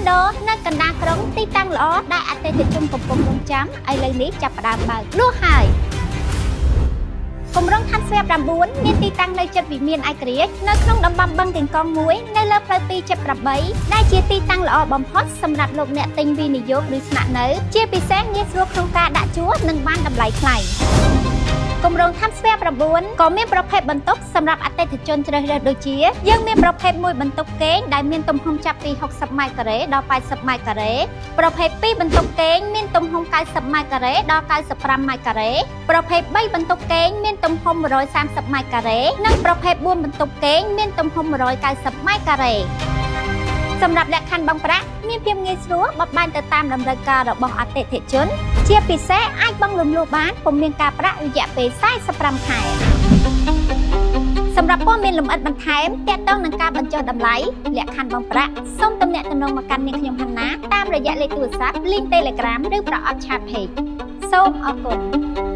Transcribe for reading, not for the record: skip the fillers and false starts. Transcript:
ដូនៅកណ្ដាលក្រុងទីតាំងល្អដែលអតិថិជនកំពុងរងចាំឥឡូវនេះចាប់ផ្ដើមបើកលក់ហើយគម្រោង Times Square 9មានទីតាំងនៅជិតវិមានឯករាជ្យនៅក្នុងតំបន់បឹងកេងកងមួយនៅលើផ្លូវ278ដែលជាទីតាំងល្អបំផុតសម្រាប់លោកអ្នកទិញវិនិយោគឬស្នាក់នៅជាពិសេសងាយស្រួលក្នុងការដាក់ជួលនិងបានតម្លៃថ្លៃគម្រោង Times Square 9ក៏មានប្រភេទបន្ទប់សម្រាប់អតិថិជនជ្រើសរើសដូចជាយើងមានប្រភេទមួយបន្ទប់គេងដែលមានទំហំចាប់ពី60ម៉ែត្រការ៉េដល់80ម៉ែត្រការ៉េប្រភេទ2បន្ទប់គេងមានទំហំ90ម៉ែត្រការ៉េដល់95ម៉ែត្រការ៉េប្រភេទ3បន្ទប់គេងមានទំហំ130ម៉ែត្រការ៉េនិងប្រភេទ4បន្ទប់គេងមានទំហំ190ម៉ែត្រការ៉េសម្រាប់លក្ខខណ្ឌបង់ប្រាក់មានភាពងាយស្រួលបត់បែនទៅតាមតម្រូវការរបស់អតិថិជន ជាពិសេសអាចបង់រំលោះបានពុំមានការប្រាក់រយៈពេល45ខែសម្រាប់ព័ត៌មានលម្អិតបន្ថែមទាក់ទងនឹងការបញ្ចុះតម្លៃលក្ខខណ្ឌបង់ប្រាក់សូមទំនាក់ទំនងមកកាន់នាងខ្ញុំហាន់ណាតាមរយៈលេខទូរស័ព្ទ link Telegram ឬប្រអប់ chat page សូមអរគុណ។